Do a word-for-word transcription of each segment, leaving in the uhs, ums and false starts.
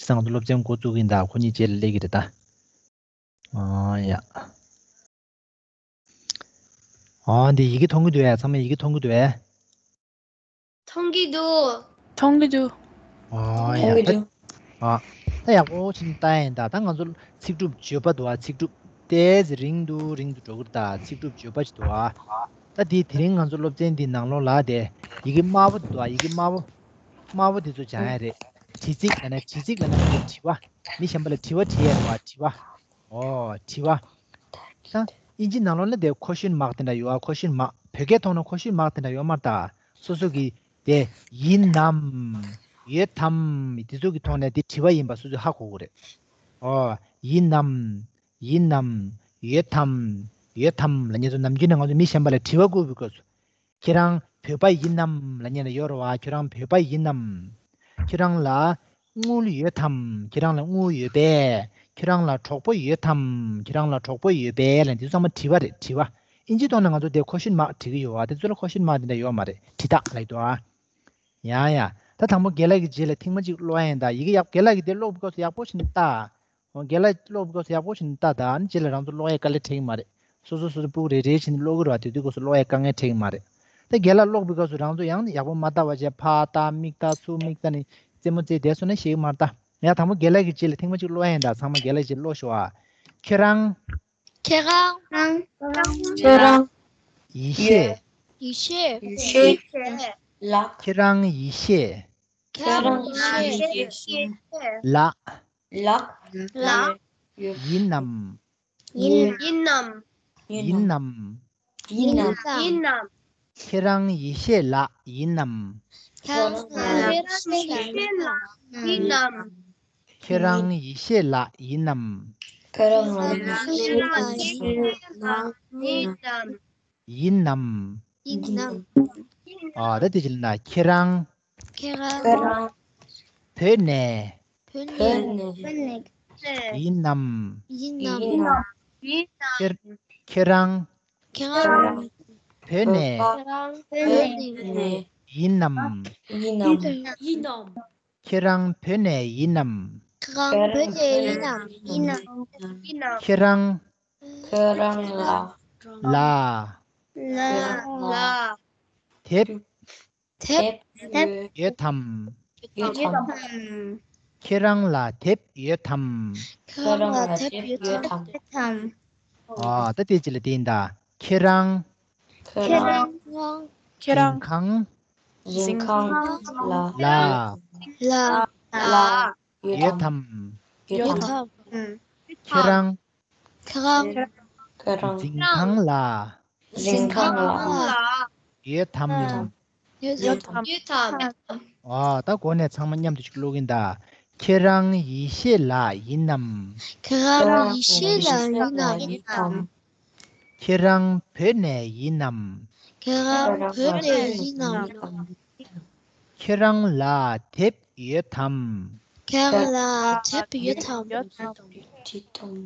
ཅི་ང་ཚོ་སློབ་ཚན་འགོ་བཙུགས་ཀྱིན་ད། ཁོ་གཉིས་རྗེས་ལ་སླེབས་ཀྱི་རེད་ད། ཨ་ཡ། ཨ་འདི་ཡི་གེ་མཐོང་གི་འདུག་ཨེ། ཚང་མས་ཡི་གེ་མཐོང་གི་འདུག་ཨེ། མཐོང་གི་འདུག་མཐོང་གི་འདུག་ཨ་ཡ། མཐོང་གི་འདུག་ཨ། ད་ཡག་པོ་ཕྱིན་ལྟ་ཡིན་ད། ད་ང་ཚོ་ཚིག་གྲུབ་བརྗོད་པ་འདུག་ཨ། ཚིག་གྲུབ་ཏོག་ཙམ་རིང་དུ་རིང་དུ་འགྲོ་གི་རེད་ད། ཚིག་གྲུབ་བརྗོད་པ་ཞིག་འདུག་ཨ། ད་འདི་དེ་རིང་ང་ཚོ་སློབ་ཚན་འདི་ནང་ལོགས་ལ་དེ་ཡི་གེ་དམར་པོ་འདུག་ཨ། ཡི་གེ་དམར་པོ། དམར་པོ་འདི་ཚོ་སྦྱང་ཡ་རེད། བྲིས་ཚིག་ལབ་ན། བྲིས་ཚིག་ལབ་ན་མི་དྲི་བ། མི་གཞན་པ་ལ་དྲི་བ་དྲི་ཡ་རེད་བ། དྲི་བ། ཨོ་དྲི་བ། ད་ཨིན་ཇི་ནང་ལོགས་ལ་དེ་ཁོ་ཤིན་མཱག་དེ་འདྲ་ཡོད་ཨ། ཁོ་ཤིན་མཱག་བོད་སྐད་ཐོག་ན་ཁོ་ཤིན་མཱག་དེ་འདྲ་ཡོད་མ་རེད་ད། སོ་སོ་གི་དེ་ཡིན་ནམ། ཡོད་དམ། དེ་ཚོ་གི་ཐོག་ནས་དེ་དྲི་བ་ཡིན་པ་སོ་སོས་ཧ་གོ་དགོས་རེད། ཨོ་ཡིན་ནམ། ཡིན་ནམ། ཡོད་དམ། ཡོད་དམ་ལབ་ཉན་ཚོ་ནམ་རྒྱུན་ནས་ང་ཚོ་མི་གཞན་པ་ལ་དྲི་བ་བཀོད་པའི་སྐབས་སུ། ཁྱེད་རང་བོད་པ་ཡིན་ནམ་ལབ་ཉན་ལ་ཡོད་རེད་བ། ཁྱོད་རང་བོད་པ་ཡིན་ནམ། ཁྱོད་རང་ལ་དངུལ་ཡོད་དམ། ཁྱེད་རང་ལ་དངུལ་ཡོད་པས། ཁྱོད་རང་ལ་གྲོགས་པོ་ཡོད་དམ། ཁྱོད་རང་ལ་གྲོགས་པོ་ཡོད་པས་ལབ་འདི་ཚོ་ཚང་མ་དྲི་བ་རེད། དྲི་བ། ཨིན་ཇི་ཐོག་ནས་ང་ཚོ་དེ་ཁོ་ཤིན་མཱག་བྲིས་ཀྱི་ཡོད་བ། དེ་ཚོ་ལ་ཁོ་ཤིན་མཱག་དེ་འདྲ་ཡོད་མ་རེད། དྲི་རྟགས་ལབ་འདུག་ཨ། ཡ་ཡ། ད་དང་པོ་རྒན་ལགས་ཀྱི་རྗེས་ལ་ཐེངས་མ་གཅིག་ཀློག་ཡ་ཡིན་ད། ཡི་གེ་ཡག་རྒན་ལགས་ཀྱིས་དེ་ཀློག་པའི་སྐབས་སུ་ཡག་པོ་ཞིག་ནས་ལྟ། ཨོ་རྒན་ལགས་ཀློག་པའི་སྐབས་སུ་ཡག་པོ་ཞིག་ནས་ལྟ་ད། ཨ་ནི་རྗེས་ལ་རང་ཚོ་ཀློག་ཡ་དཀའ་ལས་འཕྲད་ཀྱི་མ་རེད། སོ་སོ་སོ་སོ་སྤུ་གུ་རེ་རེ་བྱས་ནས་ཀློག་གི་རེད་བ། དེ་དུས་སྐབས་སུ་ཀློག་ཡ་དཀའ་ངལ་འཕྲད་ཀྱི་མ་རེད། ད་རྒན་ལགས་ཀློག་པའི་སྐབས་སུ་རང་ཚོ་ཡང་ཡག་པོ་མ་ལྟ་བ་བྱས་ཕར་ལྟ། མིག་ལྟ། ཚུར་མིག་ལྟ་ནས་རྩེད་མོ་རྩེ་བསྡད་སོང་ན་ཤེས་ཀྱི་མ་རེད་ད། ཡ་དང་པོ་རྒན་ལགས་ཀྱི་རྗེས་ལ་ཐེངས་མ་གཅིག་ཀློག་ཡ་ཡིན་ད། ཚང་མ་རྒན་ལགས་ཀྱི་རྗེས་ཀློག་ཤོག་ཨ། ཁྱེད་རང་། ཁྱེད་རང་། ཁྱེད་རང་། ཡེ་ཤེས། ཡེ་ཤེས། ཡེ་ཤེས། ལགས། ཁྱེད་རང་ཡེ་ཤེས། ཁྱེད་རང་ཡེ་ཤེས། ལགས། ལགས། ཡིན་ནམ། ཡིན། ཡིན་ནམ། ཡིན་ནམ། ཡིན་ནམ། ཡིན་ནམ། ཁྱེད་རང་ཡེ་ཤེས་ལགས་ཡིན་ནམ། ཁྱེད་རང་ཡེ་ཤེས་ལགས་ཡིན་ནམ། ཁྱེད་རང་ཡེ་ཤེས་ལགས་ཡིན་ནམ། ཁྱེད་རང་ཡེ་ཤེས་ལགས་ཡིན་ནམ། ཡིན་ནམ། ཡིན་ནམ། ཨ་ད་དེ་ཅི་ལ་ན་ཁྱེད་རང་། ཁྱེད་རང་། བོད་ནས། བོད་ནས། ཡིན་ནམ། ཡིན་ནམ། ཁྱེད་ཁྱེད་རང་། ཁྱེད་རང་། བོད་ནས། ཁྱེད་རང་། བོད་ནས། ཡིན་ནམ། ཡིན་ནམ། ཁྱེད་རང་བོད་ནས་ཡིན་ནམ། ཁྱེད་རང་བོད་ནས་ཡིན་ནམ། ཡིན་ནམ། ཁྱེད་རང་། ཁྱེད་རང་ལ། ལ། ལ། ལ། དེབ། དེབ། ཡོད་དམ། ཡོད་དམ། ཁྱེད་རང་ལ་དེབ་ཡོད་དམ། ཁྱེད་རང་ལ་དེབ་ཡོད་དམ། ཨ་ད་དེ་ཅི་ལ་དེ་ཡིན་ད། ཁྱེད་རང་། ཁྱེད་རང་། ཁྱེད་རང་། གཟིམ་ཁང་། གཟིམ་ཁང་ལ། ལ། ལ། ཡོད་དམ། ཡོད་དམ། ཁྱེད་རང་། ཁྱེད་རང་། ཁྱེད་རང་། གཟིམ་ཁང་ལ། གཟིམ་ཁང་ལ། ཡོད་དམ། ཡོད་དམ། ཡོད་དམ། ཨ་ད་གོ་ནས་ཚང་མ་མཉམ་དུ་ཅིག་ཀློག་གིན་ད། ཁྱེད་རང་ཡེ་ཤེས་ལགས་ཡིན་ནམ། ཁྱེད་རང་ཡེ་ཤེས་ལགས་ཡིན་ནམ། ཁྱེད་རང་བོད་ནས་ཡིན་ནམ། ཁྱེད་རང་བོད་ནས་ཡིན་ནམ། ཁྱེད་རང་ལ་དེབ་ཡོད་དམ། ཁྱེད་རང་ལ་དེབ་ཡོད་དམ།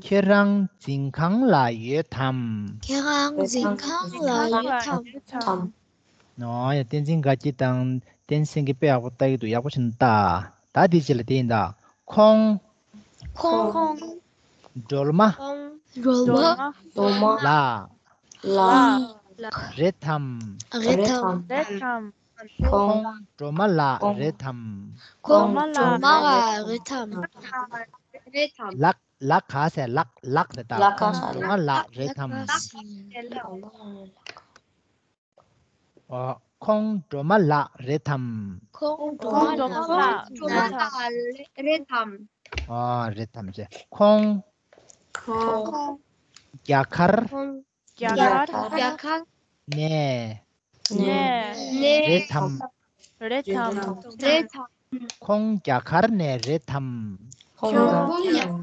ཁྱེད་རང་གཟིམ་ཁང་ལ་ཡོད་དམ། ཁྱེད་རང་གཟིམ་ཁང་ལ་ཡོད་དམ། ཨོ་ཡ་བསྟན་འཛིན་དགའ་སྐྱིད་དང་བསྟན་སེང་གེ་དཔེ་ཡག་པོ་ལྟ་གི་འདུག་ཡག་པོ་བྱས་ནས་ལྟ། ད་འདི་ཅི་ལ་དེ་ཡིན་ད། ཁོང་། ཁོང་། སྒྲོལ་མ། སྒྲོལ་མ། སྒྲོལ་མ། ལགས། ལགས། རེད་དམ། རེད་དམ། རེད་དམ། ཁོང་སྒྲོལ་མ་ལགས་རེད་དམ། ཁོང་སྒྲོལ་མ་ལགས་རེད་དམ། རེད་དམ། ལགས། ལགས་ག་ཟེར། ལགས། ལགས་རེད་ད། ལགས་ག་ཟེར། ཁོང་སྒྲོལ་མ་ལགས་རེད་དམ། ལགས་ག་ཟེར། ཨ། ཁོང་སྒྲོལ་མ་ལགས་རེད་དམ། ཁོང་སྒྲོལ་མ་ལགས་རེད་དམ། ཨ། རེད་དམ་ཅེ། ཁོང་། ཁོང་། རྒྱ་གར། ཁོང་། རྒྱ་གར། རྒྱ་གར། ནས། ནས། རེད་དམ། རེད་དམ། རེད་དམ། ཁོང་རྒྱ་གར་ནས་རེད་དམ། ཁོང་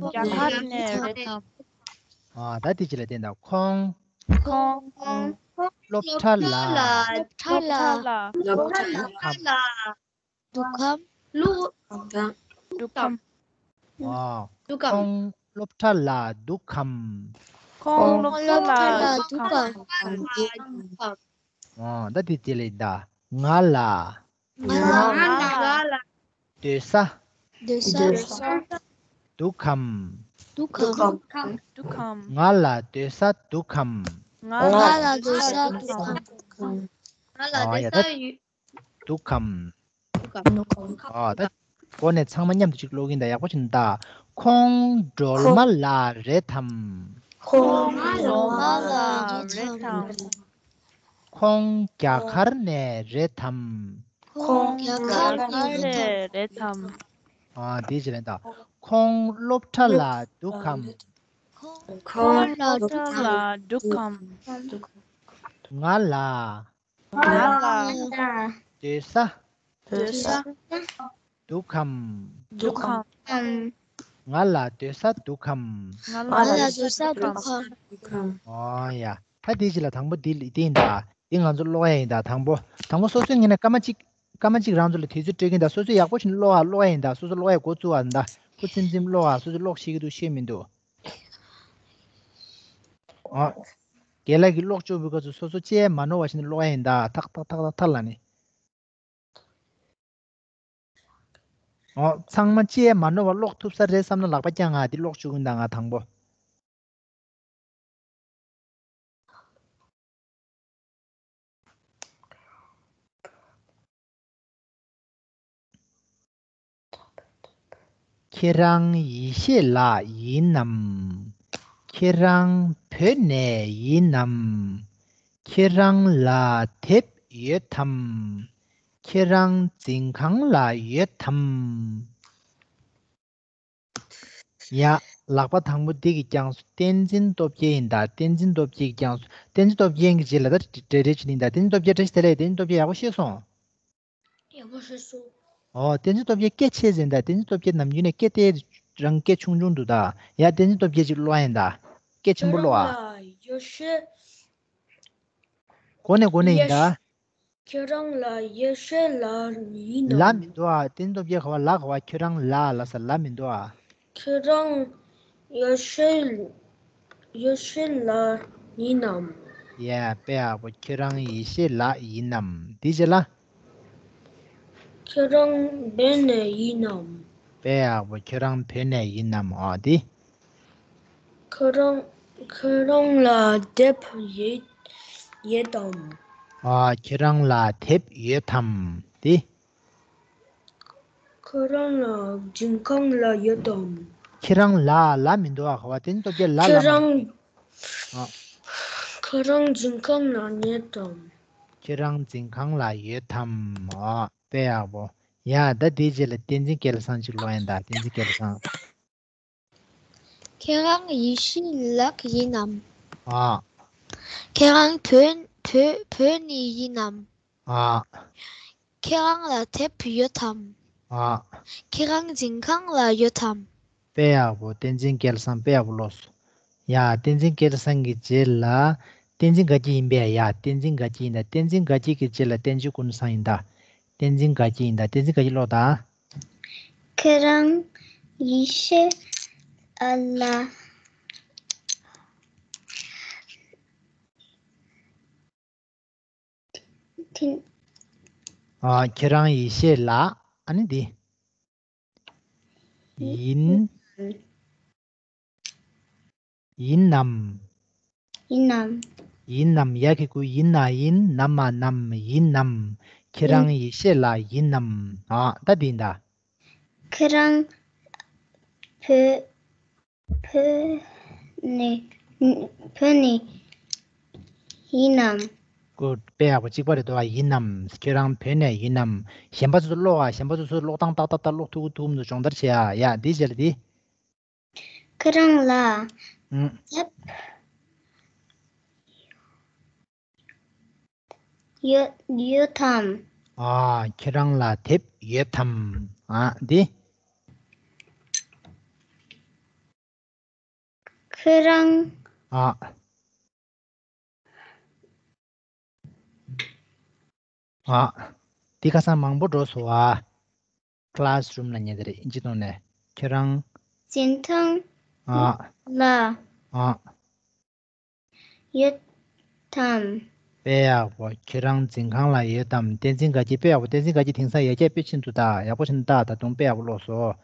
རྒྱ་གར་ནས་རེད་དམ། ཨ། ད་དེ་ཅི་ལ་བསྟན་དང་། ཁོང་། ཁོང་། སློབ་གྲྭ་ལ། སློབ་གྲྭ་ལ། སློབ་གྲྭ་ལ། འདུག་གམ། འདུག་གམ། ཨ། འདུག་གམ། ཁོང་སློབ་གྲྭ་ལ་འདུག་གམ། ཁོང་སློབ་གྲྭ་ལ་འདུག་གམ། ཨ། ད་དེ་དེ་ལས་ད། ང་ལ། ང་ལ། སྡོད་ས། སྡོད་ས། འདུག་གམ། འདུག་གམ། འདུག་གམ། ང་ལ་སྡོད་ས་འདུག་གམ། ང་ལ་སྡོད་ས་འདུག་གམ། ང་ལ་སྡོད་ས་ཡོད། འདུག་གམ། འདུག་གམ། ཨ་ད། གོ་ནས་ཚང་མ་མཉམ་དུ་ཅིག་ཀློག་གིན་ད། ཡག་པོ་ཅིག་ད། ཁོང་སྒྲོལ་མ་ལགས་རེད་དམ། ཁོང་སྒྲོལ་མ་ལགས་རེད་དམ། ཁོང་རྒྱ་གར་ནས་རེད་དམ། ཁོང་རྒྱ་གར་ནས་རེད་དམ། ཨ་དེ་ཅི་རེད་ད། ཁོང་སློབ་གྲྭ་ལ་འདུག་གམ། ཁོང་སློབ་གྲྭ་ལ་འདུག་གམ། ང་ལ། ང་ལ། སྡོད་ས། སྡོད་ས། འདུག་གམ། འདུག་གམ། ང་ལ་སྡོད་ས་འདུག་གམ། ང་ལ་སྡོད་ས་འདུག་གམ། ཨོ་ཡ། ད་དེ་ཅི་ལ་དང་པོ་འདི་ལ་འདི་ཡིན་ད། འདི་ང་ཚོ་ཀློག་ཡ་ཡིན་ད། དང་པོ་དང་པོ་སོ་སོའི་ངོས་ནས་སྐར་མ་གཅིག་སྐར་མ་གཅིག་རང་ཚོ་ལ་དུས་ཚོད་སྤྲད་གིན་ད། སོ་སོས་ཡག་པོ་ཞིག་ཀློག་ཨ། ཀློག་ཡ་ཡིན་ད། སོ་སོ་ཀློག་ཡ་འགོ་བཙུགས་ཨ། ད་ཁུ་ཚིམ་ཚིམ་ཀློག་ཨ། སོ་སོ་ཀློག་ཤེས་ཀྱི་འདུག་ཤེས་མི་འདུག་ཨ། རྒན་ལགས་ཀྱིས་ཀློག་བཅུག་པའི་སྐབས་སུ་སོ་སོ་ལྕེ་མ་ནོར་བ་ཞིག་ནས་ཀློག་ཡ་ཡིན་ད། ཐག་ཐག་ཐག་ཐག་ཐག་ལ་ནི། ཨོ། ཚང་མ་ལྕེ་མ་ནོར་བ་ཀློག་ཐུབ་ས་རེད་བསམ་ན་ལག་པ་བརྐྱངས་ཨ། འདི་ཀློག་བཅུག་གིན་ད་ང་དང་པོ། ཁྱེད་རང་ཡེ་ཤེས་ལགས་ཡིན་ནམ། ཁྱེད་རང་བོད་ནས་ཡིན་ནམ། ཁྱེད་རང་ལ་དེབ་ཡོད་དམ། ཁྱེད་རང་འཛིན་ཁང་ལ་ཡོད་དམ། ཡ། ལག་པ་དང་པོ་འདི་གིས་བརྐྱངས་སོང་། བསྟན་འཛིན་སྟོབས་རྒྱལ་ཡིན་ད། བསྟན་འཛིན་སྟོབས་རྒྱལ་གྱིས་བརྐྱངས་སོང་། བསྟན་འཛིན་སྟོབས་རྒྱལ་གྱི་རྗེས་ལ་ད་འདྲ་འདྲ་བྱེད་ནི་ད། བསྟན་འཛིན་སྟོབས་རྒྱལ་བཀྲ་ཤིས་བདེ་ལེགས། བསྟན་འཛིན་སྟོབས་རྒྱལ་ཡག་པོ་ཤེས་སོང་། ཡག་པོ་ཤེས་སོང་། ཨོ། བསྟན་འཛིན་སྟོབས་རྒྱལ་སྐད་ཆེ་ཟིན་ད། བསྟན་འཛིན་སྟོབས་རྒྱལ་ནམ་རྒྱུན་ནས་སྐད་དེ་རང་སྐད་ཆུང་ཆུང་འདུག་ད། ཡ། བསྟན་འཛིན་སྟོབས་རྒྱལ་ཅིག་ཀློག་ཡིན་ད། སྐད་ཆེན་པོ་ཀློག་ཨ། ཁྱེད་རང་ལ་ཡེ་ཤེས། གོ་ནས་གོ་ནས་ཡིན་ད། ཡེ་ཤེས། ཁྱེད་རང་ལ་ཡེ་ཤེས་ལགས་ཡིན་ནམ། ལགས་མི་འདུག་ཨ། བསྟན་འཛིན་སྟོབས་རྒྱལ་ག་བ་ལགས་ག་བ། ཁྱེད་རང་ལ་ལ་ས་ལགས་མི་འདུག་ཨ། ཁྱེད་རང་ཡེ་ཤེས་ཡེ་ཤེས་ལགས་ཡིན་ནམ། ཡ། དཔེ་ཡག་པོ། ཁྱེད་རང་ཡེ་ཤེས་ལགས་ཡིན་ནམ། འདི་བྱས་ལ། ཁྱེད་རང་བོད་ནས་ཡིན་ནམ། དཔེ་ཡག་པོ། ཁྱེད་རང་བོད་ནས་ཡིན་ནམ། ཨོ་འདི། ཁྱེད་རང་ཁྱེད་རང་ལ་དེབ་ཡོད་ཡོད་དམ། ཨ། ཁྱེད་རང་ལ་དེབ་ཡོད་དམ། དེ། ཁྱེད་རང་ལ་འཛིན་ཁང་ལ་ཡོད་དམ། ཁྱེད་རང་ལ་ལ་མི་འདུག་ཨ། ག་བ། བསྟན་འཛིན་སྟོབས་རྒྱལ་ལ་ལ་ཁྱེད་མི་རང་འདུག་ཨ། ཁྱེད་རང་འཛིན་ཁང་ལ་ཡོད་དམ། ཁྱེད་རང་འཛིན་ཁང་ལ་ཡོད་དམ། ཨ། དཔེ་ཡག་པོ། ཡ། ད་དེའི་རྗེས་ལ་བསྟན་འཛིན་སྐལ་བཟང་ཅིག་ཀློག་ཡིན་ད། བསྟན་འཛིན་སྐལ་བཟང་། ཁྱེད་རང་ཡེ་ཤེས་ལགས་ཡིན་ནམ། ཨ། ཁྱེད་རང་བོད་བོད་བོད་ནས་ཡིན་ནམ། ཨ། ཁྱེད་རང་ལ་དེབ་ཡོད་དམ། ཨ། ཁྱེད་རང་འཛིན་ཁང་ལ་ཡོད་དམ། དཔེ་ཡག་པོ། བསྟན་འཛིན་སྐལ་བཟང་དཔེ་ཡག་པོ་ཀློག་སོང་། ཡ། བསྟན་འཛིན་སྐལ་བཟང་གི་རྗེས་ལ། བསྟན་འཛིན་དགའ་སྐྱིད་ཡིན་པས། ཡ། བསྟན་འཛིན་དགའ་སྐྱིད་ཡིན་ད། བསྟན་འཛིན་དགའ་སྐྱིད་ཀྱི་རྗེས་ལ་བསྟན་འཛིན་ཀུན་བཟང་ཡིན་ད། བསྟན་འཛིན་དགའ་སྐྱིད་ཡིན་ད། བསྟན་འཛིན་དགའ་སྐྱིད་ཀློག་ད། ཁྱེད་རང་ཡེ་ཤེས་ཨ་ལ། ཨ། ཁྱེད་རང་ཡེ་ཤེས་ལགས། ཨ་ནི་འདི། ཡིན། ཡིན་ནམ། ཡིན་ནམ། ཡིན་ནམ། ཡ་གི་གུ་ཡིན་ན་ཡིན། ནམ་མ་ནམ། ཡིན་ནམ། ཁྱེད་རང་ཡེ་ཤེས་ལགས་ཡིན་ནམ། ཨ། ད་འདི་ཡིན་ད། ཁྱེད་རང་བོད་བོད་ནས་བོད་ནས་ཡིན་ནམ། གུ་དཔེ་ཡག་པོ་གཅིག་པ་རེད་འདུག་ཨ། ཡིན་ནམ། ཁྱེད་རང་བོད་ནས་ཡིན་ནམ། གཞན་པ་ཚོ་ཀློག་ཨ། གཞན་པ་ཚོ་ཚོ་ཀློག་སྟངས་ཏག་ཏག་ཏག་ཀློག་ཐུབ་ཀྱི་འདུག་མི་འདུག་སྦྱོང་བརྡར་བྱེད་ཨ། ཡ། འདི་བྱས་ལ་འདི། ཁྱེད་རང་ལ་ཨུ། དེབ་ཡོད་ཡོད་དམ། ཨ། ཁྱེད་རང་ལ་དེབ་ཡོད་དམ། ཨ། འདི། ཁྱེད་རང་། ཨ། ཨ། འདི་ཁ་སང་མང་པོ་འགྲོ་སོང་ཨ། ཁ་ལ་སི་རུམ་ལ་ཉེ་དེ་རེད། ཨིན་ཇི་གཏོང་ནས་ཁྱེད་རང་། འཛིན་ཐང་ཨ། ལ། ཨ། ཡོད་དམ། དཔེ་ཡག་པོ། ཁྱེད་རང་འཛིན་ཁང་ལ་ཡོད་དམ། བསྟན་འཛིན་དགའ་སྐྱིད། དཔེ་ཡག་པོ། བསྟན་འཛིན་དགའ་སྐྱིད། དེང་སང་ཡར་རྒྱས་དཔེ་ཕྱིན་འདུག་ད། ཡག་པོ་བྱས་ནས་ལྟ། ད་དུང་དཔེ་ཡག་པོ་ཀློག་སོང་།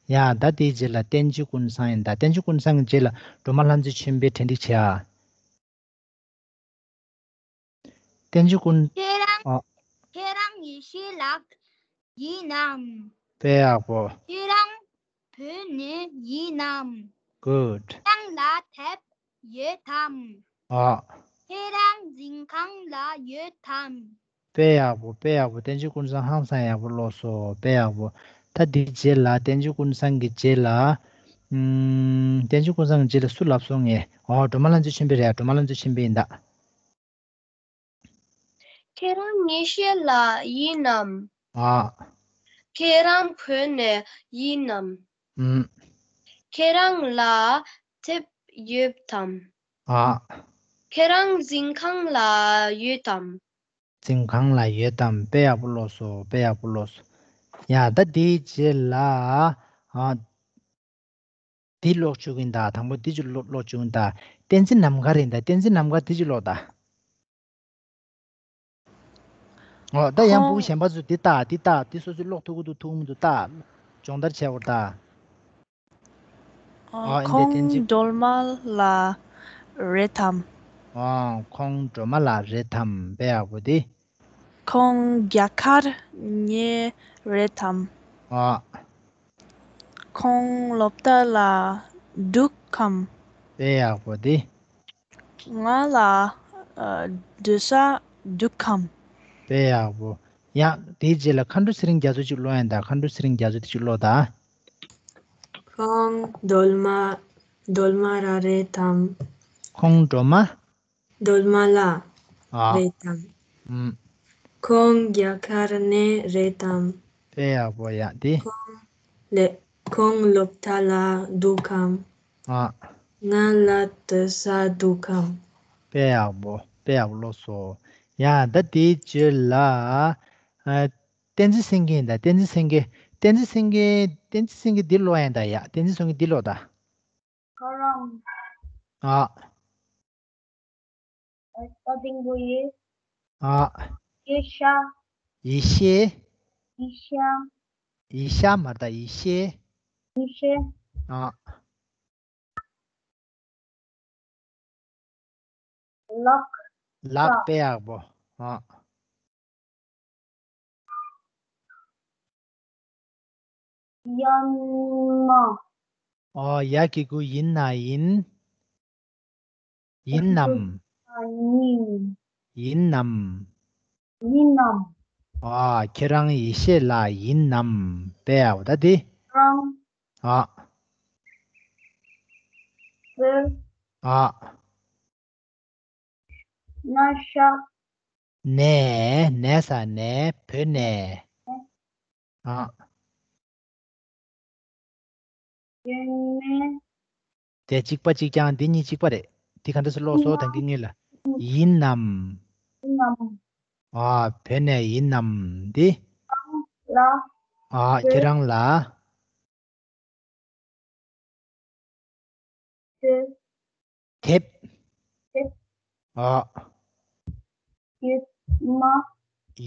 ཡ། ད་དེའི་རྗེས་ལ་བསྟན་འཛིན་ཀུན་བཟང་ཡིན་ད། བསྟན་འཛིན་ཀུན་བཟང་གི་རྗེས་ལ་སྒྲོལ་མ་ལྷ་མཛེས་ཆོས་འཕེལ་གྲ་སྒྲིག་བྱེད་ཨ། བསྟན་འཛིན་ཀུན། ཁྱེད་རང་། ཨ། ཁྱེད་རང་ཡེ་ཤེས་ལགས་ཡིན་ནམ། དཔེ་ཡག་པོ། ཁྱེད་རང་བོད་ནས་ཡིན་ནམ། Good. ཁྱེད་རང་ལ་དེབ་ཡོད་དམ། ཨ། ཁྱེད་རང་འཛིན་ཁང་ལ་ཡོད་དམ། དཔེ་ཡག་པོ། དཔེ་ཡག་པོ། བསྟན་འཛིན་ཀུན་བཟང་ཧང་སང་ཡག་པོ་ཀློག་སོང་། དཔེ་ཡག་པོ། ད་འདིའི་རྗེས་ལ། བསྟན་འཛིན་ཀུན་བཟང་གི་རྗེས་ལ། ཨུམ། བསྟན་འཛིན་ཀུན་བཟང་གི་རྗེས་ལ་སུ་ལབ་སོང་ངས། ཨོ། སྒྲོལ་མ་ལྷ་མཛེས་ཆོས་འཕེལ་རེད། སྒྲོལ་མ་ལྷ་མཛེས་ཆོས་འཕེལ་ཡིན་ད། ཁྱེད་རང་ཡེ་ཤེས་ལགས་ཡིན་ནམ། ཨ། ཁྱེད་རང་བོད་ནས་ཡིན་ནམ། ཨུམ། ཁྱེད་རང་ལ་དེབ་ཡོད་དམ། ཨ། ཁྱེད་རང་འཛིན་ཁང་ལ་ཡོད་དམ། འཛིན་ཁང་ལ་ཡོད་དམ། དཔེ་ཡག་པོ་ཀློག་སོང་། དཔེ་ཡག་པོ་ཀློག་སོང་། ཡ། ད་དེའི་རྗེས་ལ། ཨ། འདི་ཀློག་བཅུག་གིན་ད། དང་པོ་འདི་ཅིག་ཀློག་ཀློག་བཅུག་གིན་ད། བསྟན་འཛིན་ནམ་མཁའ་རེད་ད། བསྟན་འཛིན་ནམ་མཁའ་འདི་ཅིག་ཀློག་ད། ཨོ། ད་ཡང་ཁོང་ཕྲུ་གུ་གཞན་པ་ཚོ་འདི་ལྟ། འདི་ལྟ། འདི་སོ་སོས་ཀློག་ཐུབ་ཀྱི་འདུག་ཐུབ་མི་འདུག་ལྟ། སྦྱོང་བརྡར་བྱས་པར་ལྟ། ཨ། ཨོ། འདི་བསྟན་ཁོང་འཛིན། སྒྲོལ་མ་ལགས་རེད་དམ། ཨོ། ཁོང་སྒྲོལ་མ་ལགས་རེད་དམ། དཔེ་ཡག་པོ་འདི། ཁོང་རྒྱ་གར་ནས་རེད་དམ། ཨ། ཁོང་སློབ་གྲྭ་ལ་འདུག་གམ། དཔེ་ཡག་པོ་འདི། ང་ལ་ཨ་སྡོད་ས་འདུག་གམ། དཔེ་ཡག་པོ། ཡང་དེའི་རྗེས་ལ་མཁའ་འགྲོ་ཚེ་རིང་རྒྱ་མཚོ་གཅིག་ཀློག་ཡ་ཡིན་ད། མཁའ་འགྲོ་ཚེ་རིང་རྒྱ་མཚོ་དེ་གཅིག་ཀློག་ད། ཁོང་སྒྲོལ་མ། སྒྲོལ་མ་ར་རེད་དམ། ཁོང་སྒྲོལ་མ། སྒྲོལ་མ་ལགས་ཨ། རེད་དམ། ཨུམ། ཁོང་རྒྱ་གར་ནས་རེད་དམ། དཔེ་ཡག་པོ། ཡ། དེ། ཁོང་ལེ། ཁོང་སློབ་གྲྭ་ལ་འདུག་གམ། ཨ། ང་ལ་སྡོད་ས་འདུག་གམ། དཔེ་ཡག་པོ། དཔེ་ཡག་པོ་ཀློག་སོང་། ཡ། ད་དེའི་རྗེས་ལ། ཨ། བསྟན་འཛིན་སེང་གེ་ཡིན་ད། བསྟན་འཛིན་སེང་གེ། བསྟན་འཛིན་སེང་གེ། བསྟན་འཛིན་སེང་གེ་འདི་ཀློག་ཡ་ཡིན་ད། ཡ། བསྟན་འཛིན་སེང་གེ་འདི་ཀློག་ད། ཁོ་རང་། ཨ། ཨ། ད་དེང་པོ་ཡེ། ཨ། ཡེ་ཤ། ཡེ་ཤེས། ཡེ་ཤ། ཡེ་ཤ་མ་རེད་ད། ཡེ་ཤེས། ཡེ་ཤེས། ཨ། ལགས། ལགས། དཔེ་ཡག་པོ། ཨ། ཡ་མ། ཨོ། ཡ་གི་གུ་ཡིན་ན་ཡིན། ཡིན་ནམ། ཡིན། ཡིན་ནམ། ཡིན་ནམ། ཨ། ཁྱེད་རང་ཡེ་ཤེས་ལགས་ཡིན་ནམ། དཔེ་ཡག་པོ་ད་དེ། རང་། ཨ། བོད། ཨ། ན་ཤ། ནས། ནས་ས་ནས། བོད་ནས། ཨ། ཡོད་ནས། དེ་གཅིག་པ་གཅིག་རྐྱང་། འདི་གཉིས་གཅིག་པ་རེད། འདི་ག་འདྲ་སེ་ཀློག་སོང་། ད་གིན་ངེས་ལ། ཡིན་ནམ། ཡིན་ནམ། ཨ། བོད་ནས་ཡིན་ནམ། འདི། ལ། ཨ། ཁྱེད་རང་ལ། དེབ། དེབ། དེབ། ཨ། ཡོད་མ།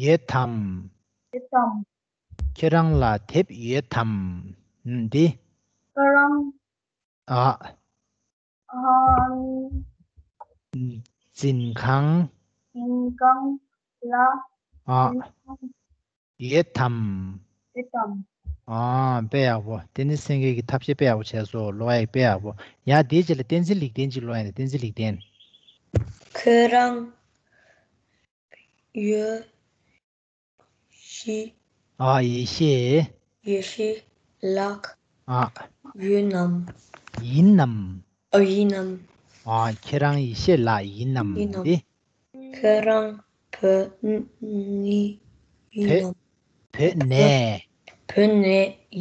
ཡོད་དམ། ཡོད་དམ། ཁྱེད་རང་ལ་དེབ་ཡོད་དམ། འདི། ཁྱེད་རང་། ཨ། ཨ། འཛིན་ཁང་། འཛིན་ཁང་ལ། ཨ། འཛིན་ཁང་། ཡོད་དམ། ཡོད་དམ། ཨ། དཔེ་ཡག་པོ། བསྟན་འཛིན་སེང་གེ་གི་ཐབས་ཤེས་དཔེ་ཡག་པོ་བྱས་སོང་། ཀློག་ཡ་དཔེ་ཡག་པོ། ཡ། དེའི་རྗེས་ལ་བསྟན་འཛིན་ལེགས་ལྡན་གཅིག་ཀློག་ཡ་ཡིན་ད། བསྟན་འཛིན་ལེགས་ལྡན། ཁྱེད་རང་ཡེ་ཤེས། ཨ། ཡེ་ཤེས། ཡེ་ཤེས་ལགས། ཨ། ཡོད་ནམ། ཡིན་ནམ། ཨ། ཡིན་ནམ། ཨ། ཁྱེད་རང་ཡེ་ཤེས་ལགས་ཡིན་ནམ། ཡིན་ནམ། འདི། ཁྱེད་རང་བོད་ནས་ཡིན་བོད། ནམ། བོད་ནས། བོད་ནས་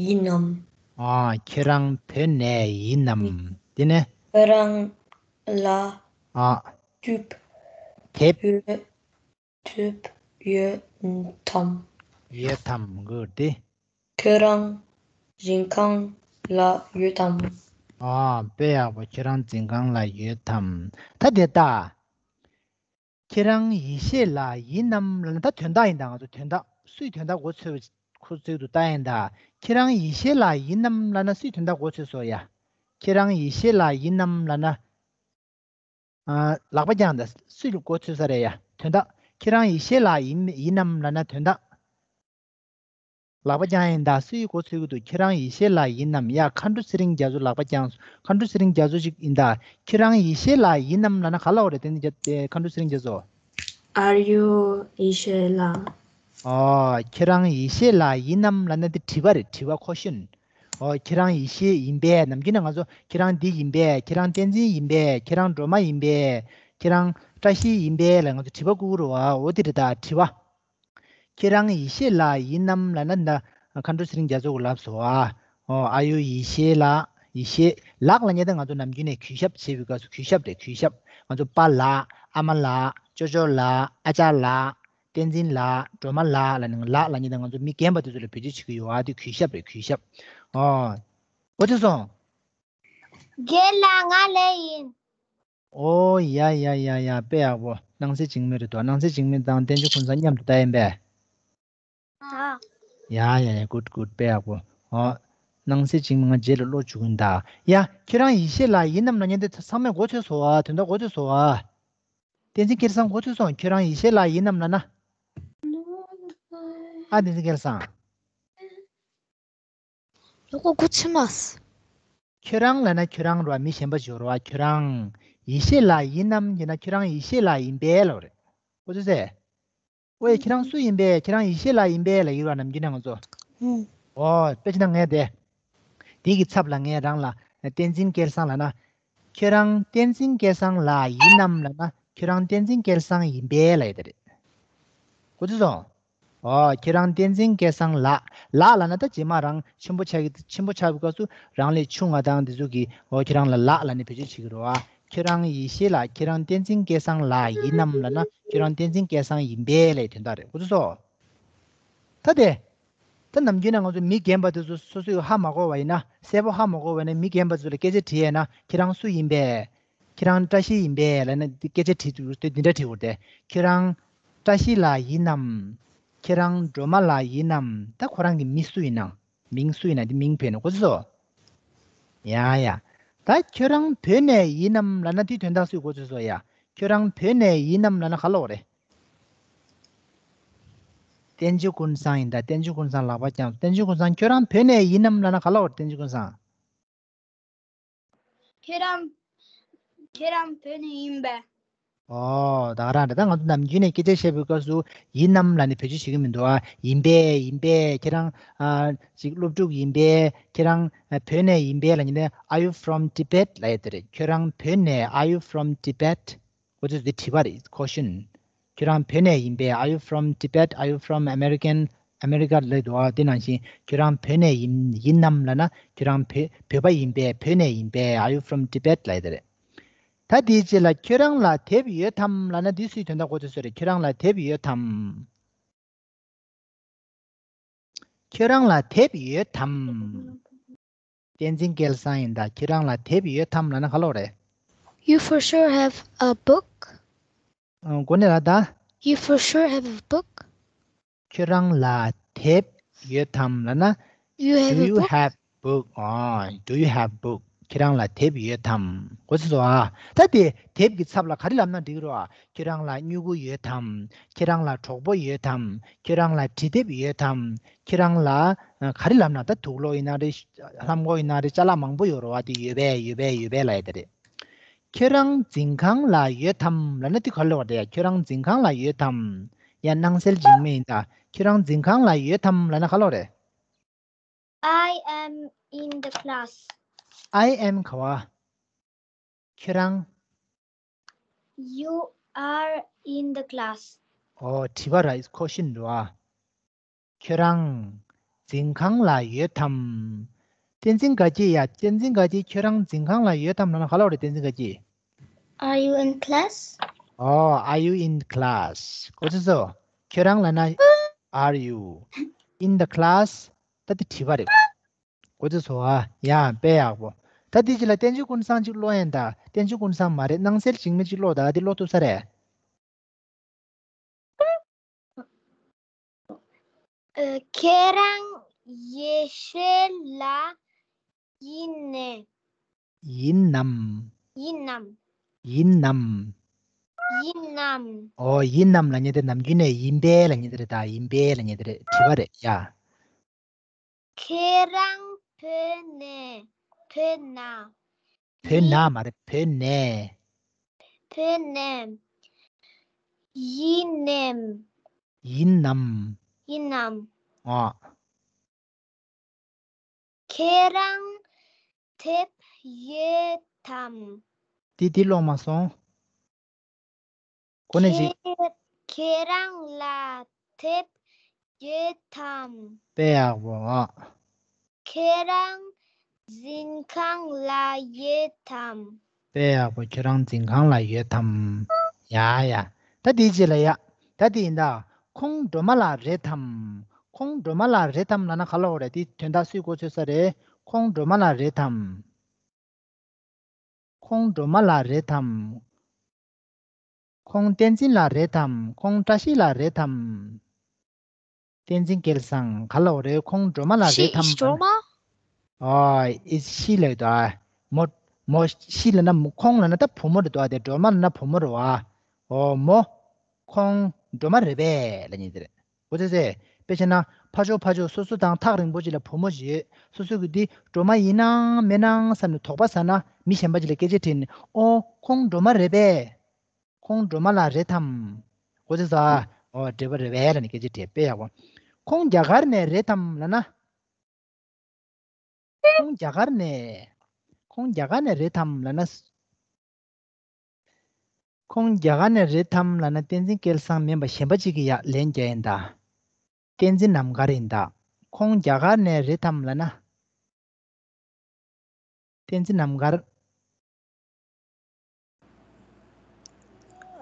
ཡིན་ནམ། ཨ། ཁྱེད་རང་བོད་ནས་ཡིན་ནམ། འདི་ནས། ཁྱེད་རང་ལ། ཨ། དེབ། དེབ། ཡོད། དེབ་ཡོད་དམ། ཡོད་དམ། གུ་ཏི། ཁྱེད་རང་འཛིན་ཁང་ལ་ཡོད་དམ། ཨ། དཔེ་ཡག་པོ། ཁྱེད་རང་འཛིན་ཁང་ལ་ཡོད་དམ། ད་དེ་ལྟ། ཁྱེད་རང་ཡེ་ཤེས་ལགས་ཡིན་ནམ་ལབ་ན། ད་དོན་དག་ཡིན་ད། ང་ཚོ་དོན་དག་སུའི་དོན་དག་མགོ་ཚོས་ཁོ་ཚོས་འདུག་ལྟ་ཡིན་ད། ཁྱེད་རང་ཡེ་ཤེས་ལགས་ཡིན་ནམ་ལབ་ན་སུའི་དོན་དག་མགོ་ཚོས་སོ་ཡ། ཁྱེད་རང་ཡེ་ཤེས་ལགས་ཡིན་ནམ་ལབ་ན། ཨ། ལག་པ་བརྐྱངས་ད། སུས་མགོ་ཚོས་ས་རེད་ཡ། དོན་དག་ཁྱེད་རང་ཡེ་ཤེས་ལགས་ཡིན་ཡིན་ནམ་ལབ་ན་དོན་དག་ལག་པ་བརྐྱངས་ཡིན་ད། སུའི་མགོ་ཚོས་ཀྱི་འདུག་ཁྱེད་རང་ཡེ་ཤེས་ལགས་ཡིན་ནམ་ཡ། མཁའ་འགྲོ་ཚེ་རིང་རྒྱ་མཚོ་ལག་པ་བརྐྱངས་སོང་། མཁའ་འགྲོ་ཚེ་རིང་རྒྱ་མཚོ་ཞིག་ཡིན་ད། ཁྱེད་རང་ཡེ་ཤེས་ལགས་ཡིན་ནམ་ལབ་ན་ག་ལབ་དགོས་རེད། དེ་ནི་རྒྱ་དེ་མཁའ་འགྲོ་ཚེ་རིང་རྒྱ་མཚོ། Are you ཡེ་ཤེས་ལགས། ཨོ། ཁྱེད་རང་ཡེ་ཤེས་ལགས་ཡིན་ནམ་ལབ་ན་དེ་དྲི་བ་རེད། དྲི་བ། ཁོ་ཤོན། ཨོ། ཁྱེད་རང་ཡེ་ཤེས་ཡིན་པས། ནམ་རྒྱུན་ནས་ང་ཚོ་ཁྱེད་རང་འདི་ཡིན་པས། ཁྱེད་རང་བསྟན་འཛིན་ཡིན་པས། ཁྱེད་རང་སྒྲོལ་མ་ཡིན་པས། ཁྱེད་རང་བཀྲ་ཤིས་ཡིན་པས་ལ་ང་ཚོ་དྲི་བ་བསྐུར་གྱི་རེད་བ། འོ་དེ་རེད་ད། དྲི་བ། ཁྱེད་རང་ཡེ་ཤེས་ལགས་ཡིན་ནམ་ལབ་ན་ད་མཁའ་འགྲོ་ཚེ་རིང་རྒྱ་མཚོ་གིས་ལབ་སོང་ཨ། ཨོ། Are you ཡེ་ཤེས་ལགས། ཡེ་ཤེས་ལགས་ལབ་མཁན་དེ་ང་ཚོ་ནམ་རྒྱུན་ནས་གུས་ཞབས་བྱེད་པའི་སྐབས་སུ་གུས་ཞབས་རེད། གུས་ཞབས། ང་ཚོ་པཱ་ལགས། ཨ་མ་ལགས། ཅོ་ཅོ་ལགས། ཨ་ཅག་ལགས། བསྟན་འཛིན་ལགས། སྒྲོལ་མ་ལགས་ལབ་ནས། ལགས་ལབ་མཁན་དེ་ང་ཚོ་མི་རྒན་པ་དེ་ཚོ་ལ་བེད་སྤྱོད་བྱེད་ཀྱི་ཡོད་ཨ། དེ་གུས་ཞབས་རེད། གུས་ཞབས། ཨོ། འོ་དེ་སོང་། རྒན་ལགས། ང་ལགས་ཡིན། ཨོ་ཡ་ཡ་ཡ་ཡ། དཔེ་ཡག་པོ། སྣང་སྲིད་འཇིགས་མེད་རེད་དོ། སྣང་སྲིད་འཇིགས་མེད་དང་བསྟན་འཛིན་ཀུན་བཟང་མཉམ་དུ་ལྟ་ཡིན་པས། ཨ། ཡ་ཡ་ཡ། གུཌ་གུཌ། དཔེ་ཡག་པོ། ཨོ། སྣང་སྲིད་འཇིགས་མེད། ང་རྗེས་ལ་བློ་འཇུག་གིན་ད། ཡ། ཁྱེད་རང་ཡེ་ཤེས་ལགས་ཡིན་ནམ་ལབ་མཁན་དེ་ཚང་མས་མགོ་ཚོས་སོང་ཨ། དོན་དག་མགོ་ཚོས་སོང་ཨ། བསྟན་འཛིན་སྐལ་བཟང་མགོ་ཚོས་སོང་། ཁྱེད་རང་ཡེ་ཤེས་ལགས་ཡིན་ནམ་ལབ་ན། ཨ། བསྟན་འཛིན་སྐལ་བཟང་། ཡོ་གོ་གུ་ཆི་མ་སི། ཁྱོད་རང་ལབ་ན་ཁྱོད་རང་རེད་བ། མི་གཞན་པ་ཞིག་རེད་བ། ཁྱོད་རང་ཡེ་ཤེས་ལགས་ཡིན་ནམ་ཡིན་ན། ཁྱོད་རང་ཡེ་ཤེས་ལགས་ཡིན་པས་ལབ་རེད། ཨོ་ཙི་ཙི། ཨོ་ཡ། ཁྱོད་རང་སུ་ཡིན་པས། ཁྱོད་རང་ཡེ་ཤེས་ལགས་ཡིན་པས་ལབ་ཡོད་བ། ནམ་རྒྱུན་ནས་ང་ཚོ། ཨུམ། ཨོ། དཔེ་བྱས་ན་ངས་དེ། དེ་གི་ཚབ་ལ་ངས་རང་ལ་བསྟན་འཛིན་སྐལ་བཟང་ལབ་ན། ཁྱོད་རང་བསྟན་འཛིན་སྐལ་བཟང་ལགས་ཡིན་ནམ་ལབ་ན། ཁྱོད་རང་བསྟན་འཛིན་སྐལ་བཟང་ཡིན་པས་ལབ་ཡ་དེ་རེད། གོ་ཚོད་སོང་། ཨོ། ཁྱེད་རང་བསྟན་འཛིན་སྐལ་བཟང་ལགས། ལགས་ལབ་ན་ད་རྗེས་མ་རང་ཆེན་པོ་ཆགས་ཀྱི། ཆེན་པོ་ཆགས་པའི་སྐབས་སུ་རང་ལས་ཆུང་བ་དང་དེ་ཚོ་གིས། ཨོ། ཁྱེད་རང་ལ་ལགས་ལབ་ནས་བེད་སྤྱོད་བྱེད་ཀྱི་རེད་བ། ཁྱོད་རང་ཡེ་ཤེས་ལགས། ཁྱེད་རང་བསྟན་འཛིན་སྐལ་བཟང་ལགས་ཡིན་ནམ་ལབ་ན། ཁྱོད་རང་བསྟན་འཛིན་སྐལ་བཟང་ཡིན་པས་ལབ་དོན་དག་རེད། གོ་ཚོད་སོང་། ད་དེ། ད་ནམ་རྒྱུན་ནས་ང་ཚོ་མི་རྒན་པ་དེ་ཚོ་སོ་སོས་ཧ་མ་གོ་བ་ཡིན་ན། གསལ་པོ་ཧ་མ་གོ་བ་ཡིན་ན། མི་རྒན་པ་ཚོ་ལ་སྐད་ཆ་དྲིས་ཡས་ན། ཁྱེད་རང་སུ་ཡིན་པས། ཁྱེད་རང་བཀྲ་ཤིས་ཡིན་པས་ལབ་ན། འདི་སྐད་ཆ་དྲིས་དུས་དེ་འདི་འདྲ་དྲི་དགོས་ཏེ། ཁྱོད་རང་བཀྲ་ཤིས་ལགས་ཡིན་ནམ། ཁྱེད་རང་སྒྲོལ་མ་ལགས་ཡིན་ནམ། ད་ཁོ་རང་གི་མི་སུ་ཡིན་ནམ། མིང་སུ་ཡིན་ན་དེ་མིང་བོས་ནས། གོ་ཚོད་སོང་། ཡ་ཡ། ད་ཁྱོད་རང་བོད་ནས་ཡིན་ནམ་ལབ་ན་དེའི་དོན་དག་སུས་གོ་ཚོད་སོང་ཡ། ཁྱོད་རང་བོད་ནས་ཡིན་ནམ་ལབ་ན་ག་ལབ་དགོས་རེད། བསྟན་འཛིན་ཀུན་བཟང་ཡིན་ད། བསྟན་འཛིན་ཀུན་བཟང་ལག་པ་བརྐྱངས། བསྟན་འཛིན་ཀུན་བཟང་ཁྱོད་རང་བོད་ནས་ཡིན་ནམ་ལབ་ན་ག་ལབ་དགོས་རེད། བསྟན་འཛིན་ཀུན་བཟང་། ཁྱེད་རང་། ཁྱེད་རང་བོད་ནས་ཡིན་པས། ཨོ། ད་ག་རང་རེད། ད་ང་ཚོ་ནམ་རྒྱུན་ནས་སྐད་ཆ་བཤད་པའི་སྐབས་སུ་ཡིན་ནམ་ལབ་ནས་བེད་སྤྱོད་བྱེད་ཀྱི་མི་འདུག་ཨ། ཡིན་པས། ཡིན་པས། ཁྱེད་རང་ཨ་ཅིག་སློབ་ཕྲུག་ཡིན་པས། ཁྱེད་རང་ཨ་བོད་ནས་ཡིན་པས་ལབ་མཁན་དེ། Are you from Tibet ལབ་ཡ་དེ་རེད། ཁྱོད་རང་བོད་ནས། Are you from Tibet? འོ་དེ་དེ་དྲི་བ་རེད། Question. ཁྱོད་རང་བོད་ནས་ཡིན་པས། Are you from Tibet? Are you from American? America ལབ་འདུག་ཨ། དེ་ནང་བཞིན་ཁྱོད་རང་བོད་ནས་ཡིན་ཡིན་ནམ་ལབ་ན། ཁྱོད་རང་བོད་བོད་པ་ཡིན་པས། བོད་ནས་ཡིན་པས། Are you from Tibet? ལབ་ཡ་དེ་རེད། ད་དེའི་རྗེས་ལ་ཁྱོད་རང་ལ་དེབ་ཡོད་དམ་ལབ་ན་འདི་སུའི་དོན་དག་གོ་ཚོད་སོང་རེད། ཁྱོད་རང་ལ་དེབ་ཡོད་དམ། ཁྱོད་རང་ལ་དེབ་ཡོད་དམ། བསྟན་འཛིན་སྐལ་བཟང་ཡིན་ད། ཁྱོད་རང་ལ་དེབ་ཡོད་དམ་ལབ་ན་ག་ལབ་རེད། You for sure have a book. ཨ། གོ་ནས་ལ་ད། You for sure have a book. ཁྱོད་རང་ལ་དེབ་ཡོད་དམ་ལབ་ན། You have Do a you book? have book? ཨ། Do you have book? ཁྱེད་རང་ལ་དེབ་ཡོད་དམ། གོ་ཚོད་སོང་ཨ། ད་དེ་དེབ་ཀྱི་ཚབ་ལ་ག་རེ་ལབ་ན་འགྲིག་གི་རེད་ཨ། ཁྱེད་རང་ལ་སྨྱུ་གུ་ཡོད་དམ། ཁྱེད་རང་ལ་གྲོགས་པོ་ཡོད་དམ། ཁྱེད་རང་ལ་འབྲི་དེབ་ཡོད་དམ། ཁྱེད་རང་ལ་ཨ་ག་རེ་ལབ་ན། ད་དུག་ལོག་ཡིན་ན་རེད། ལྷམ་གོག་ཡིན་ན་རེད། ཅ་ལག་མང་པོ་ཡོད་རེད་བ། དེ་ཡོད་པས། ཡོད་པས། ཡོད་པས་ལབ་ཡ་དེ་རེད། ཁྱོད་རང་འཛིན་ཁང་ལ་ཡོད་དམ་ལབ་ན་དེ་ག་ལབ་དགོས་རེད། ཁྱོད་རང་འཛིན་ཁང་ལ་ཡོད་དམ། ཡང་སྣང་གསལ་འཇིགས་མེད་ཡིན་ད། ཁྱོད་རང་འཛིན་ཁང་ལ་ཡོད་དམ་ལབ་ན་ག་ལབ་དགོས་རེད། I am in the class. I am ག་བ། ཁྱོད་རང་། You are in the class. ཨོ། དྲི་བ་ར། It's question རེད་བ། ཁྱོད་རང་འཛིན་ཁང་ལ་ཡོད་དམ། བསྟན་འཛིན་དགའ་སྐྱིད་ཡ། བསྟན་འཛིན་དགའ་སྐྱིད། ཁྱོད་རང་འཛིན་ཁང་ལ་ཡོད་དམ་ལབ་ན་ག་ལབ་དགོས་རེད། བསྟན་འཛིན་དགའ་སྐྱིད། Are you in class? ཨོ། Are you in class? གོ་ཚོད་སོང་། ཁྱོད་རང་ལབ་ན། Are you in the class? ད་དེ་དྲི་བ་རེད། གོ་ཚོད་སོང་ཨ། ཡ། དཔེ་ཡག་པོ། ད་དེ་རྗེས་ལ་བསྟན་འཛིན་ཀུན་བཟང་ཅིག་ཀློག་ཡིན་ད། བསྟན་འཛིན་ཀུན་བཟང་མ་རེད། སྣང་གསལ་འཇིགས་མེད་ཅིག་ཀློག་ད། དེ་ཀློག་ཐུབ་ས་རེད། ཁྱེད་རང་ཡེ་ཤེས་ལགས་ཡིན་ནམ། ཡིན་ནམ། ཡིན་ནམ། ཡིན་ནམ། ཡིན་ནམ། ཨོ་ཡིན་ནམ་ལབ་མཁན་དེ་ནམ་རྒྱུན་ནས་ཡིན་པས་ལབ་མཁན་དེ་རེད། ད་ཡིན་པས་ལབ་མཁན་དེ་རེད། དྲི་བ་རེད་ཡ། ཁྱེད་རང་བོད་ནས་བོད་ན། བོད་ན་མ་རེད། བོད་ནས། བོད་ནས། ཡིན་ནམ། ཡིན་ནམ། ཡིན་ནམ། ཨོ། ཁྱེད་རང་དེབ་ཡོད་དམ། ཏི་ཏི་ཀློག་མ་སོང་། གོ་ནས་ཅིག་ཁྱེད་ཁྱེད་རང་ལ་དེབ་ཡོད་དམ། དཔེ་ཡག་པོ། ཨོ། ཁྱེད་རང་འཛིན་ཁང་ལ་ཡོད་དམ། དཔེ་ཡག་པོ། ཁྱེད་རང་འཛིན་ཁང་ལ་ཡོད་དམ། ཡ་ཡ། ད་དེའི་རྗེས་ལ་ཡ། ད་དེ་ཡིན་ད། ཁོང་སྒྲོལ་མ་ལགས་རེད་དམ། ཁོང་སྒྲོལ་མ་ལགས་རེད་དམ་ལབ་ན་ག་ལབ་དགོས་རེད། དེ་དོན་དག་སུས་གོ་ཚོད་ས་རེད། ཁོང་སྒྲོལ་མ་ལགས་རེད་དམ། ཁོང་སྒྲོལ་མ་ལགས་རེད་དམ། ཁོང་བསྟན་འཛིན་ལགས་རེད་དམ། ཁོང་བཀྲ་ཤིས་ལགས་རེད་དམ། བསྟན་འཛིན་སྐལ་བཟང་ག་ལབ་དགོས་རེད། ཁོང་སྒྲོལ་མ་ལགས་རེད་དམ། She is Droma? ཨོ། is she ལབ་དོ། མོ། མོ། she ལབ་ན་མོ། ཁོང་ལབ་ན་ད་བུ་མོ་རེད་དོ། དེ་སྒྲོལ་མ་ལབ་ན་བུ་མོ་རེད་བ། ཨོ་མོ། ཁོང་སྒྲོལ་མ་རེད་པས་ལབ་མཁན་དེ་རེད། འོ་ཙི་ཙི། དཔེ་བྱས་ན་ཕར་ཕྱོགས་ཕར་ཕྱོགས་སོ་སོ་དང་ཐག་རིང་པོ་ཅིག་ལ་བུ་མོ་ཞིག་ཡོད། སོ་སོ་གི་འདི་སྒྲོལ་མ་ཡིན་ནམ་མིན་ནམ་བསམ་ནས་དོགས་པ་ཟ་ན་མི་གཞན་པ་ཅིག་ལ་སྐད་ཆ་དྲིས་ནས། ཨོ་ཁོང་སྒྲོལ་མ་རེད་པས། ཁོང་སྒྲོལ་མ་ལགས་རེད་དམ། འོ་ཙི་ཙི། ཨོ་འདྲ་པོ་རེད་པས་ལབ་ནས་སྐད་ཆ་དྲིས། དཔེ་ཡག་པོ། ཁོང་རྒྱ་གར་ནས་རེད་དམ་ལབ་ན། ཁོང་རྒྱ་གར་ནས། ཁོང་རྒྱ་གར་ནས་རེད་དམ་ལབ་ན། ཁོང་རྒྱ་གར་ནས་རེད་དམ་ལབ་ན་བསྟན་འཛིན་སྐལ་བཟང་མིན་པ་གཞན་པ་ཅིག་གིས་ཡ་ལན་རྒྱག་ཡིན་ད། བསྟན་འཛིན་རྣམ་དཀར་ཡིན་ད། ཁོང་རྒྱ་གར་ནས་རེད་དམ་ལབ་ན། བསྟན་འཛིན་རྣམ་དཀར།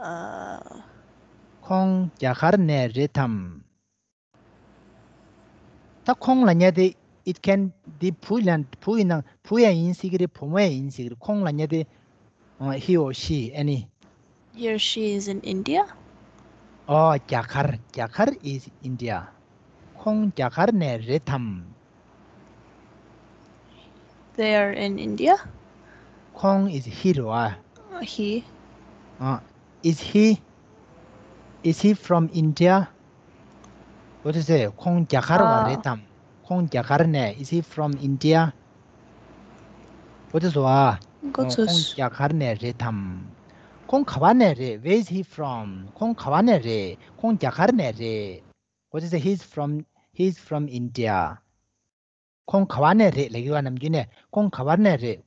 ཨ། ཁོང་རྒྱ་གར་ནས་རེད་དམ། ད་ཁོང་ལབ་མཁན་དེ། it can be བུ་ལ། བུ་ཡིན་ན་བུ་ཡང་ཡིན་སྲིད་ཀྱི་རེད། བུ་མོ་ཡང་ཡིན་སྲིད་ཀྱི་རེད། ཁོང་ལབ་མཁན་དེ། ཨ། he or she, any. He or she is in India? ཨོ་རྒྱ་གར། རྒྱ་གར། is India. ཁོང་རྒྱ་གར་ནས་རེད་དམ། They are in India? ཁོང་is he རེད་བ། ཨ། he. ཨ། is he, is he from India? འོ་ཙི་ཙི། ཁོང་རྒྱ་གར་བ་ཨ། རེད་དམ། ཁོང་རྒྱ་གར་ནས། is he from India? འོ་ཙི་ཙི་བ། འགོ་ཚུགས། ཁོང་རྒྱ་གར་ནས་རེད་དམ། ཁོང་ག་བ་ནས་རེད། where is he from? ཁོང་ག་བ་ནས་རེད། ཁོང་རྒྱ་གར་ནས་རེད། འོ་ཙི་ཙི། he's from, he's from India. ཁོང་ག་བ་ནས་རེད་ལབ་ཀྱི་ཡོད་པ། ནམ་རྒྱུན་ནས་ཁོང་ག་བ་ནས་རེད།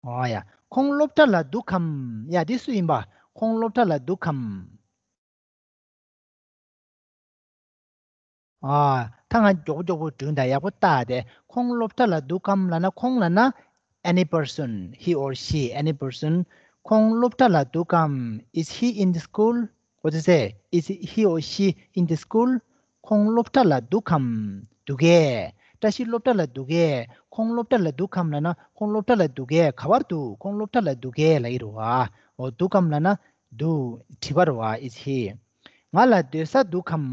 ཨོ་ཡ། ཁོང་སློབ་གྲྭ་ལ་འདུག་གམ། ཡ་འདི་སུ་ཡིན་པ། ཁོང་སློབ་གྲྭ་ལ་འདུག་གམ། ཨ། ད་ང་མགྱོགས་པོ་མགྱོགས་པོ་བསྒྲུན་དང་། ཡག་པོ་ལྟ་སྟེ། ཁོང་སློབ་གྲྭ་ལ་འདུག་གམ་ལབ་ན། ཁོང་ལབ་ན། any person, he or she, any person. ཁོང་སློབ་གྲྭ་ལ་འདུག་གམ། is he in the school? འོ་ཙི་ཙི། is he or she in the school? ཁོང་སློབ་གྲྭ་ལ་འདུག་གམ། འདུག་གས། བཀྲ་ཤིས་སློབ་གྲྭ་ལ་འདུག་གས། ཁོང་སློབ་གྲྭ་ལ་འདུག་གམ་ལབ་ན། ཁོང་སློབ་གྲྭ་ལ་འདུག་གས། ག་བར་འདུག། ཁོང་སློབ་གྲྭ་ལ་འདུག་གས་ལབ་ཀྱི་རེད་བ། འོ་འདུག་གམ་ལབ་ན་འདུག། དྲི་བ་རེད་བ། is he. ང་ལ་སྡོད་ས་འདུག་གམ།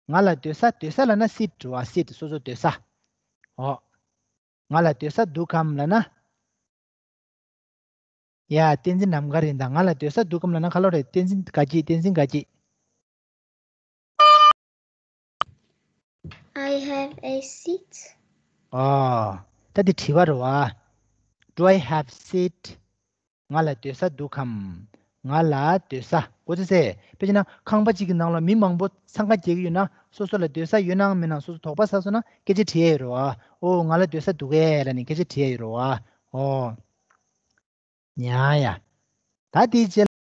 ང་ལ་སྡོད་ས། སྡོད་ས་ལབ་ན་sit རེད་བ། sit སོ་སོ་སྡོད་ས། འོ། ང་ལ་སྡོད་ས་འདུག་གམ་ལབ་ན། ཡ། བསྟན་འཛིན་རྣམ་དཀར་ཡིན་ད། ང་ལ་སྡོད་ས་འདུག་གམ་ལབ་ན་ག་ལབ་རེད། བསྟན་འཛིན་དགའ་སྐྱིད། བསྟན་འཛིན་དགའ་སྐྱིད། I have a seat. ཨོ། ད་འདི་དྲི་བ་རེད་བ། Do I have seat? ང་ལ་སྡོད་ས་འདུག་གམ། ང་ལ་སྡོད་ས། འོ་ཙི་ཙི། དཔེ་བྱས་ན་ཁང་པ་གཅིག་གི་ནང་ལ་མི་མང་པོ་འཚང་ཁ་རྒྱག་གི་ཡོད་ན། སོ་སོ་ལ་སྡོད་ས་ཡོད་ནའང་མེད་ནའང་། སོ་སོ་དོགས་པ་ཟ་སོང་ན་སྐད་ཆ་དྲི་ཡ་ཡོད་རེད་བ། ཨོ་ང་ལ་སྡོད་ས་འདུག་གས་ལབ་ནས་སྐད་ཆ་དྲི་ཡ་ཡོད་རེད་བ། ཨོ། ཡ་ཡ། ད་དེའི་རྗེས་ལ།